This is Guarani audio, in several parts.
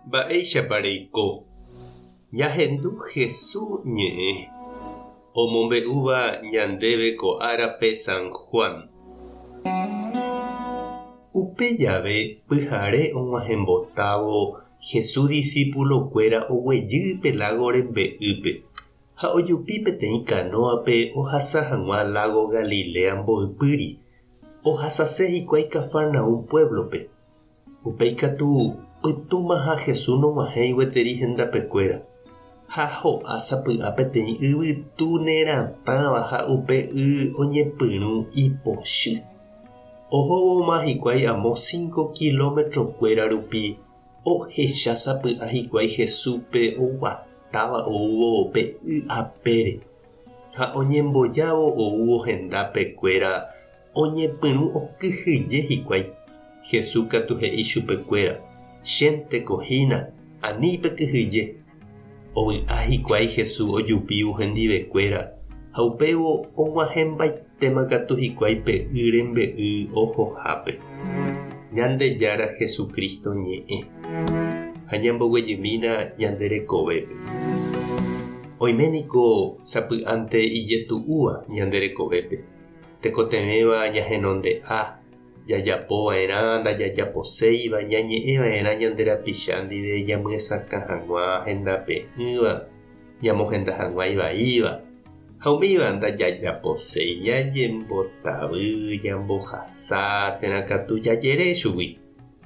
Mba'éichapa reiko? Ñahendu Hesu ñe'ẽ omombe'úva ñandéve ko árape San Juan. Upe jave pyhare og̃uahẽmbotávo Hesu disípulokuéra oguejy pe lágo rembe'ýpe ha ojupi peteĩ kanóape ohasa hag̃ua lágo Galilea mboypýri, ohasase hikuái Cafarnaúm puévlope. Upéi katu pytũma ha Jesús nog̃uahẽi gueteri hendapekuéra, ha ho'a sapy'a peteĩ yvytu neratãva ha upe y oñepyrũ ipochy. Ohóvoma hikuái amo cinco kilómetro-kuéra rupi ohecha sapy'a hikuái Jesúspe oguatáva oúvo pe y apére, ha oñembojávo oúvo hendapekuéra Oñepyrũ okyhyje hikuái. Jesús katu he'i chupekuéra, Chénteko hína, ani pekyhyje. Ovy'a hikuái Jesús ojupívo hendivekuéra, ha upévo og̃uahẽmbaitéma katu hikuái pe y rembe'y ohohápe. Ñandejára Jesucristo ñe'ẽ. Ha ñamboguejymína ñande rekovépe. Oime niko sapy'ánte ijetu'úva ñande rekovépe. Tekotevẽva ñahenonde'a, jajapo va'erã ndajajaposéiva, ñañe'ẽ va'erã ñande rapicha ndive ñamyesakã hag̃ua hendape'ỹva, ñamohenda hag̃ua ivaíva. Ha umíva ndajajaposéi ñañembotavy, ñambohasa térã katu jajere chugui.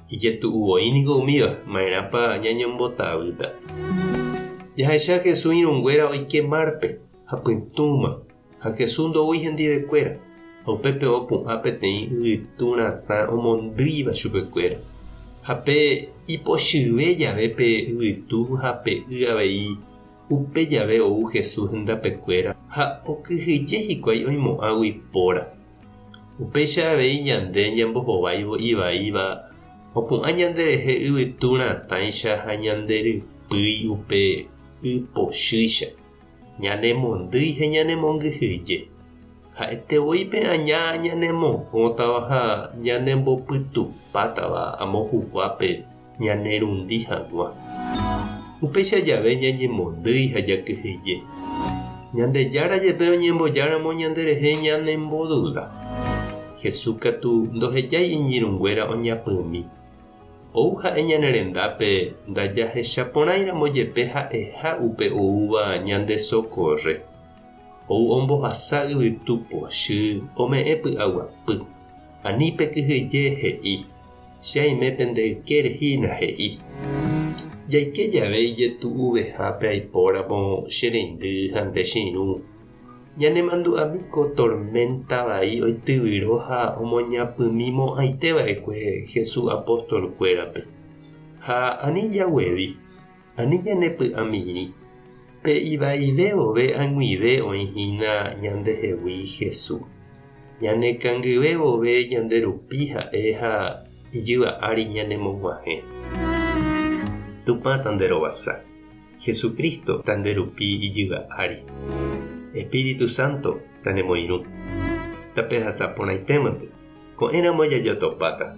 Ijetu'u voi niko umíva, ma'erãpa ñañombotavýta. Jahecha Jesús irũnguéra oike márpe ha pytũma. Ha Jesús ndoúi hendivekuéra, ha upépe opu'ã peteĩ yvytu ratã omondýiva chupekuéra. Ha pe ipochyve jave pe yvytu ha pe y avei, upe jave ou Jesús hendapekuéra ha okyhyje hikuái oimo'ãgui póra. Upéicha avei ñande ñambohováivo ivaíva opu'ã ñanderehe yvytu ratãicha ha ñande rypýi upe y pochýicha. Ñanemondýi ha ñanemongyhyje. Ha'ete voi pe aña ñanemokõtava ha ñanembopytupátava amo huguápe ñanerundi hag̃ua. Upéicha jave ñañemondýi ha jakyhyje. Ñandejára jepe oñembojáramo ñanderehe ñanemboduda. Jesús katu ndohejái iñirũnguéra oñapymi. Ou ha'e ñane rendápe ndajahechaporãiramo jepe ha'eha upe oúva ñande sokorre. Ou ombohasa yvytu pochy, ome'ẽ py'aguapy. Ani pekyhyje, he'i. Che aime pende ykére hína, he'i. Jaike jave ijetu'uvehápe aipóramo che reindy ha nde che irũ. Ñanemandu'ami ko torménta vai oityvyro ha omoñapymimo'ãite va'ekue Jesús apostolkuérape. Ha ani jaguevi, ani ñanepy'amirĩ, pe ivaive vove ag̃uive oĩ hína ñandehegui Jesús. Ñanekangyve vove ñande rupi ha'e ha ijyva ári ñanemog̃uahẽ. Tupã tanderovasa. Jesucristo tanderupi ijyva ári. Espíritu Santo tanemoirũ. Tapehasa porãitémante. Ko'ẽramo jajotopáta.